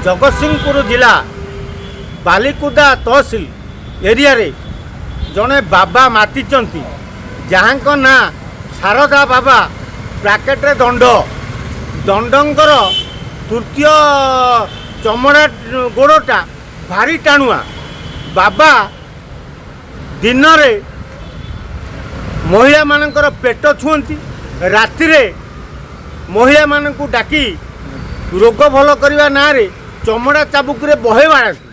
ଜଗତସିଂହପୁର ଜିଲ୍ଲା ବାଲିକୁଦା ତହସିଲ ଏରିଆରେ ଜଣେ ବାବା ମାତିଛନ୍ତି, ଯାହାଙ୍କ ନାଁ ଶାରଦା ବାବା, ବ୍ରାକେଟରେ ଦଣ୍ଡ। ଦଣ୍ଡଙ୍କର ତୃତୀୟ ଚମଡ଼ା ଗୋଡ଼ଟା ଭାରି ଟାଣୁଆ। ବାବା ଦିନରେ ମହିଳାମାନଙ୍କର ପେଟ ଛୁଅନ୍ତି, ରାତିରେ ମହିଳାମାନଙ୍କୁ ଡାକି ରୋଗ ଭଲ କରିବା ନାଁରେ ଚମଡ଼ା ଚାବୁକରେ ବହେ ବାଡ଼ାନ୍ତି।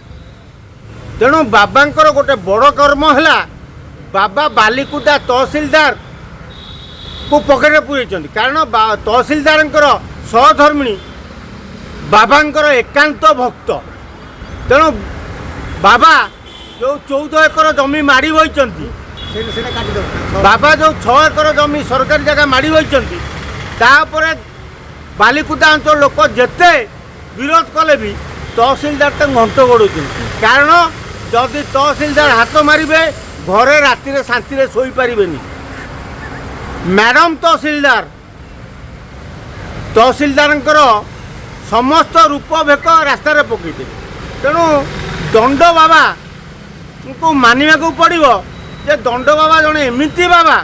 ତେଣୁ ବାବାଙ୍କର ଗୋଟେ ବଡ଼ କର୍ମ ହେଲା, ବାବା ବାଲିକୁଦା ତହସିଲଦାରକୁ ପକେଟରେ ପୁରେଇଛନ୍ତି। କାରଣ ତହସିଲଦାରଙ୍କର ସହଧର୍ମିଣୀ ବାବାଙ୍କର ଏକାନ୍ତ ଭକ୍ତ। ତେଣୁ ବାବା ଯେଉଁ 14 ଏକର ଜମି ମାଡ଼ି ବଇଛନ୍ତି, ବାବା ଯେଉଁ 6 ଏକର ଜମି ସରକାରୀ ଜାଗା ମାଡ଼ି ବଇଛନ୍ତି, ତାପରେ ବାଲିକୁଦା ଅଞ୍ଚଳ ଲୋକ ଯେତେ ବିରୋଧ କଲେ ବି ତହସିଲଦାର ତାଙ୍କୁ ଘଣ୍ଟ ଗୋଡ଼ଉଛନ୍ତି। କାରଣ ଯଦି ତହସିଲଦାର ହାତ ମାରିବେ, ଘରେ ରାତିରେ ଶାନ୍ତିରେ ଶୋଇପାରିବେନି। ମ୍ୟାଡ଼ାମ୍ ତହସିଲଦାର, ତହସିଲଦାରଙ୍କର ସମସ୍ତ ରୂପ ଭେକ ରାସ୍ତାରେ ପକାଇଦେବେ। ତେଣୁ ଦଣ୍ଡ ବାବାଙ୍କୁ ମାନିବାକୁ ପଡ଼ିବ ଯେ ଦଣ୍ଡ ବାବା ଜଣେ ଏମିତି ବାବା,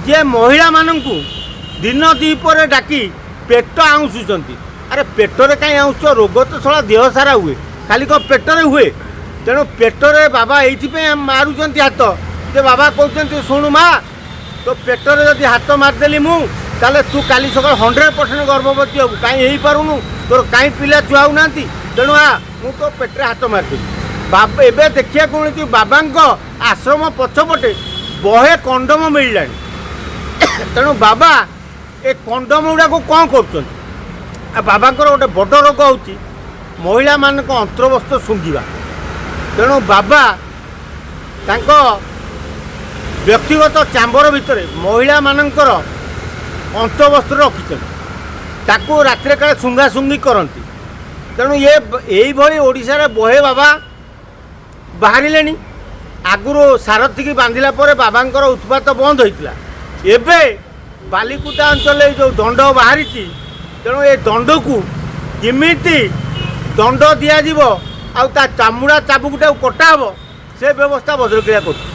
ଯିଏ ମହିଳାମାନଙ୍କୁ ଦିନ ଦ୍ୱିପହରେ ଡାକି ପେଟ ଆଉଁସୁଛନ୍ତି। ଆରେ, ପେଟରେ କାହିଁ ଆଉଁସୁଛ? ରୋଗ ତ ଶଳା ଦେହ ସାରା ହୁଏ, ଖାଲି କ'ଣ ପେଟରେ ହୁଏ? ତେଣୁ ପେଟରେ ବାବା ଏଇଥିପାଇଁ ମାରୁଛନ୍ତି ହାତ ଯେ ବାବା କହୁଛନ୍ତି, ଶୁଣୁ ମା, ତୋ ପେଟରେ ଯଦି ହାତ ମାରିଦେଲି ମୁଁ, ତାହେଲେ ତୁ କାଲି ସକାଳ 100% ଗର୍ଭବତୀ ହେବୁ। କାହିଁ ହେଇପାରୁନୁ? ତୋର କାହିଁ ପିଲା ଛୁଆ ହେଉନାହାନ୍ତି? ତେଣୁ ଆ, ମୁଁ ତୋ ପେଟରେ ହାତ ମାରିଦେବି। ବାବା ଏବେ ଦେଖିବାକୁ ମିଳୁଛି, ବାବାଙ୍କ ଆଶ୍ରମ ପଛପଟେ ବହେ କଣ୍ଡମ ମିଳିଲାଣି। ତେଣୁ ବାବା ଏ କଣ୍ଡମ ଗୁଡ଼ାକୁ କ'ଣ କରୁଛନ୍ତି? ଆଉ ବାବାଙ୍କର ଗୋଟେ ବଡ଼ ରୋଗ ହେଉଛି ମହିଳାମାନଙ୍କ ଅନ୍ତର୍ବସ୍ତ୍ର ଶୁଙ୍ଘିବା। ତେଣୁ ବାବା ତାଙ୍କ ବ୍ୟକ୍ତିଗତ ଚାମ୍ବର ଭିତରେ ମହିଳାମାନଙ୍କର ଅନ୍ତର୍ବସ୍ତ୍ର ରଖିଛନ୍ତି, ତାକୁ ରାତିରେ କାଳେ ଶୁଙ୍ଘାଶୁଙ୍ଘି କରନ୍ତି। ତେଣୁ ଇଏ ଏଇଭଳି ଓଡ଼ିଶାରେ ବହେ ବାବା ବାହାରିଲେଣି। ଆଗରୁ ସାରଥିକି ବାନ୍ଧିଲା ପରେ ବାବାଙ୍କର ଉତ୍ପାତ ବନ୍ଦ ହୋଇଥିଲା। ଏବେ ବାଲିକୁଦା ଅଞ୍ଚଳରେ ଏଇ ଯେଉଁ ଦଣ୍ଡ ବାହାରିଛି, ତେଣୁ ଏ ଦଣ୍ଡକୁ କେମିତି ଦଣ୍ଡ ଦିଆଯିବ ଆଉ ତା ଚାମୁଡ଼ା ଚାବୁକଟାକୁ କଟା ହେବ, ସେ ବ୍ୟବସ୍ଥା ବଜ୍ରକ୍ରିୟା କରୁଛି।